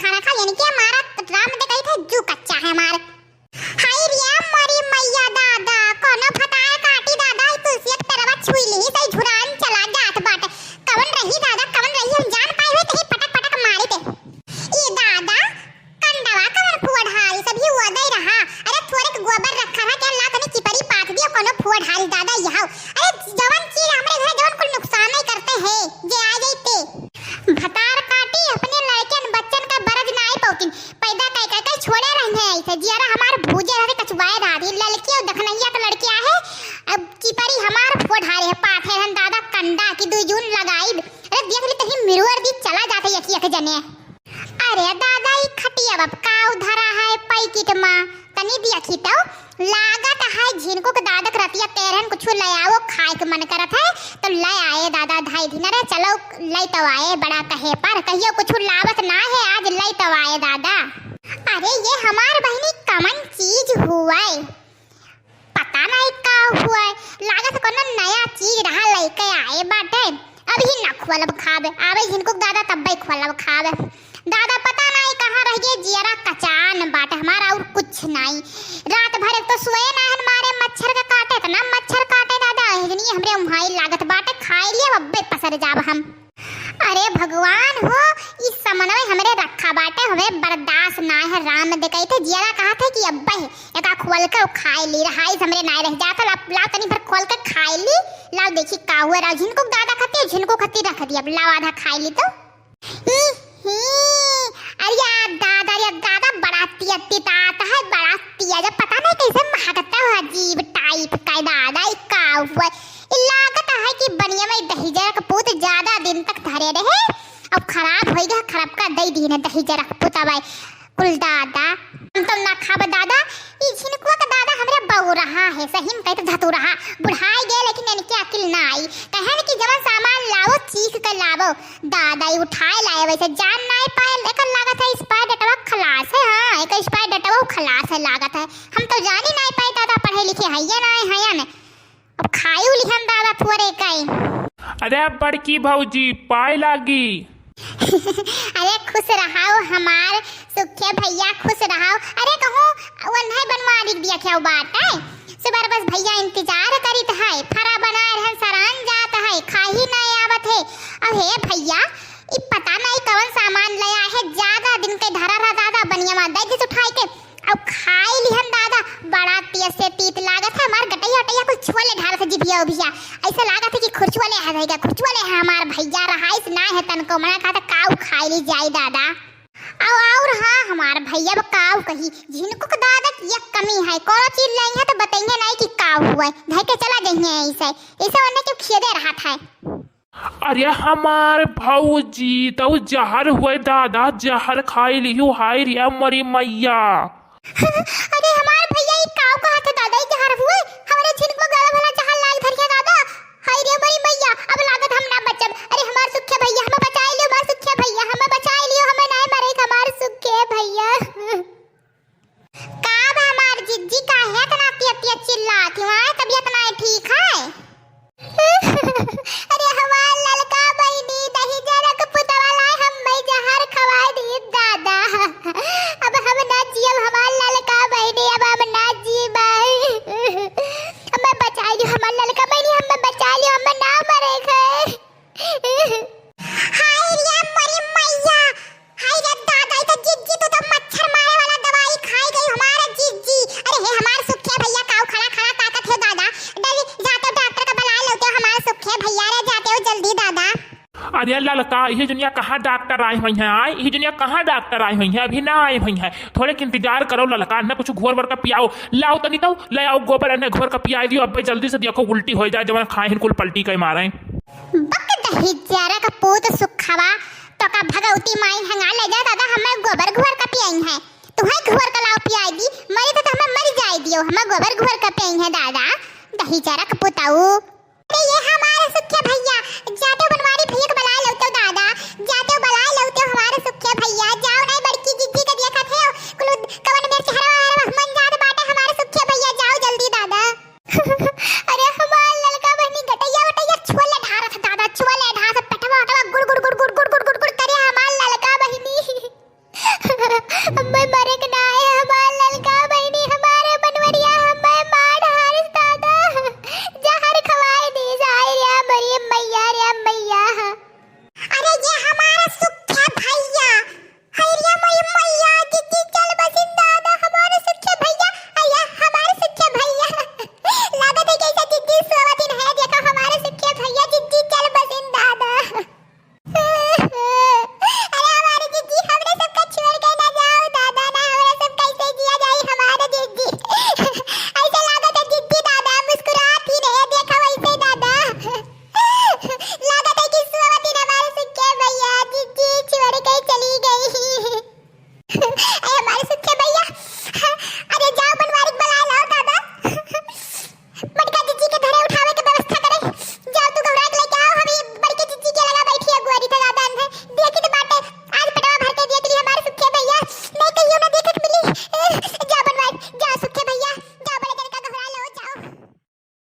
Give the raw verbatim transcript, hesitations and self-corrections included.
खाना खा, यानी कि हमारा राम दे कही थे, जू कच्चा है हमार। हाय रे मोरी मैया दादा, कोनो भतार काटी दादा, ई तुलसिया के पेड़वा छुई ली, सही झुरान चला जात बाटे। कवन रही दादा, कवन रही, हम जान पाए हुए तही पटक पटक मारी दे। ई दादा, कंडवा कवन फुआ ढारी, सभी उदय रहा। अरे थोड़े के गोबर रखा है, क्या ला तनी चिपरी पाथ दियो, कोनो फुआ ढारी दादा यहां। अरे जवन चीज हमरे घर जवन कुल नुकसान नहीं करते हैं, जे आ जाते। भतार काटी अपने लड़कन बच्चन का बरज ना आई पौतिन, पैदा कई कई के छोड़े रही है ऐसे, जियरा हमार भूजे रहे कचुआए रहा दी, ललकी और दखनैया के लड़किया है, अब चिपरी हमार फुआ ढारे है, पाथे रहन दादा कंडा की दुई जून लगाई। अरे देख ली तही मिरुअर दी चला जाते यकी एक जने। अरे दादा, ई खटिया अब का उधरा है पैकेट मा? तनी देखी तो, लागत है झिनकू के दादा के रतिया तेरहन कुछ ले आओ, खाए के मन करत है, तो ले आए दादा धाई दिन। अरे चलो, ले तो आए, बड़ा कहे पर कहियो कुछ लावत ना है, आज ले तो आए दादा। अरे ये हमार बहिनी कमन चीज हुआ है? पता नहीं का हुआ है, लागत कोनो नया चीज रहा लइके आए बाटे। अभी ना खोलब खाब, आवे झिनकू के दादा तब्बे खोलब खाब। दादा पता नहीं कहाँ रह गए, जियरा कचान बाटे हमारा और कुछ नहीं। रात भर एक तो सोए ना हन मारे मच्छर के काटे, इतना मच्छर काटे दादा, एहजनी हमरे उहाई लागत बाटे, खाए लिए अब्बे पसर जाब हम। अरे भगवान हो, ई समनवे हमरे रखा बाटे, हमें बर्दाश्त ना है। राम दे कही थे, जियरा कहा थे कि अब्बे एका खोल के खाए ली, रहाई हमरे ना रह जाता। ला, ला तनी भर खोल के खाए ली, ला देखी का हुआ रहा। झिनकू दादा खाती, झिनकू खाती रख दी, अब लाओ आधा खाए ली तो। ई, ही, अरे यार दादा, अरे यार दादा, बड़ा तिया तितात है, बड़ा तिया, जब पता नहीं कैसे महकता है अजीब टाइप का दादा, ई का हुआ? ई लागत है कि बनिया में दहिजरा के पूत ज्यादा दिन तक धरे रहे, अब खराब होइ गया, खराब का दई दीन दहिजरा के पूत। अब कुल दादा, हम तो ना खाब दादा। ई झिनकुआ का दादा हमरे बउरहा है, सही में कहते धतुरहा, बुढ़ाई गए लेकिन इनके अकिल ना आई। कहे कि जवन सामान लावो चीख के लावो। दादा ई उठाए लाए वैसे जान नाई पाए, एकर लागत है एक्सपायर डेटवा खलास है। हाँ, एकर एक्सपायर डेटवा खलास है लागत है। हम तो जानी नाई पाए दादा, पढ़े लिखे हइये नाई हयन। अब खाई उली हम दादा थोड़े काई। अरे बड़की भौजी, पाए लागी। अरे खुश रहाओ हमार सुखे भैया, खुश रहाओ। अरे कहूँ वन्है बनवारी दिया क्या बात है? सुबह बस भैया इंतजार करित है, फरा बनाए रहन सरान जात है, खाही नाई आवत है। अब हे भैया, ई पता नाई कवन सामान ले आए है, ज्यादा दिन के धरा रहा दादा, बनिया मा दे दिस उठाई के। अब खाई लिहन दादा, बड़ा तेज से तीत लागत है, हमार गटैया उटैया कुल छुअले ढारत है जिभिया उभिया। ऐसे लागत है कि खुरचुअले है रहेगा, खुरचुअले है हमार भैया, रहाइस ना है तनको, मना कहा था काऊ खाई ली जाई दादा। और, और हाँ, हमार भैया अब काऊ कही, झिनकू के दादा की एक कमी है, कोनो चीज लेंगे तो बताइए नहीं कि काऊ हुआ है, धर के चला जाइए ऐसे, ऐसे उन्हें क्यों खेदे रहा था। अरे हमार भौजी, तउ जहर हुए दादा, जहर खाई लिहू, हाय रे मोरी मैया। अरे हमार भैया, ई काऊ कहत है दादा, ई जहर हुए? हमरे झिनकू गला भला जहर लाग धरिया दादा। हाय रे मोरी मैया, अब लागत हम ना बचब। अरे हमार सुखे भैया, हमें बचाई लियो, हमार सुखे भैया, हमें बचाई लियो, हमें ना मरे हमार सुखे भैया। का बा हमार जिज्जी, काहे इतना तिया तिया चिल्लात हो? आए, तबीयत नाई ठीक है? अरे हमार ललका बहिनी, दहिजरा के पुतवा लाए, हम मैं जहर खवाए दी दादा। अब हम ना जियब, हमार ललका बहिनी, अब हम ना जीब। हमें बचाई लियो, हमार ललका बहिनी, हमें बचाई लियो, हमें ना मरे के। हाय रे मोरी मैया, हाय रे दादा, ई तो जिज्जी, तू तो मच्छर मारे वाला दवाई खाई गई हमारा जिज्जी। अरे हे हमार सुखे भैया, काऊ खड़ा खड़ा ताकत हो दादा, डरी जाते डॉक्टर का बुला लेते हो हमार सुखे भैया रे, जाते हो जल्दी दादा। अरे ललका, ये दुनिया कहाँ डॉक्टर आए हुई हैं? आए, ये दुनिया कहाँ डॉक्टर आए हुई हैं? अभी ना आए हुई हैं, थोड़े के इंतजार करो ललका, ना कुछ घोर वर का पियाओ, लाओ तनी तो, ले आओ गोबर, इन्हें घोर का पिया दियो, अब जल्दी से देखो उल्टी हो जाए, जवन खाए हैं कुल पलटी के मारे। बक दहिजरा का पूत सुखवा, तो का भगवती माई हंगा ले जा दादा, हमें गोबर घोर का पियाई है। तुम्हें घोर का लाओ पियाई दी, मरी तो, तो हमें मर जाए दियो, हमें गोबर घोर का पियाई है दादा, दहिजरा का पुताऊ। अरे ये हमारे सुखे भैया, जाते बनवारी भैया के बुला लौते दादा, जाते बुला लौते हमारे सुखे भैया, जाओ नहीं बड़की जिज्जी के देखा थे, कुल कवन मेर चेहरा वाला मन जात बाटे हमारे सुखे भैया, जाओ जल्दी दादा। अरे हमार ललका बहिनी गटैया वटैया छुअले ढारत दादा, छुअले ढारत पेटवा वटवा गुड़ गुड़ गुड़ गुड़ गुड़ गुड़ गुड़ गुड़ करे हमार ललका बहिनी। हमें मरे के ना है, हमार ललका बहिनी, हमारे बनवरिया, हमें मार डारिस दादा, जहर खवाए दीस, आय रे मरी मैया रे मैया। अरे ये हमारा सुख्या भैया, अरे रे मरी मैया, जिज्जी चल बसिन दादा, हमारे सुख्या भैया, अरे हमारे सुख्या भैया। लागत है जैसे जिज्जी सोवत है, देखो हमारे सुख्या भैया, जिज्जी चल बसिन दादा। अरे हमारे जिज्जी, हमरे सबका छोड़ के ना जाओ दादा, ना हमरा सब कैसे जिया जाई हमारे जिज्जी। ऐसे लागत है जिज्जी दादा मुस्कुरात ही नहीं, देखो वैसे दादा। लागत है कि सोवत ही हमारे सुख्या भैया, जिज्जी छोड़ के चली गई।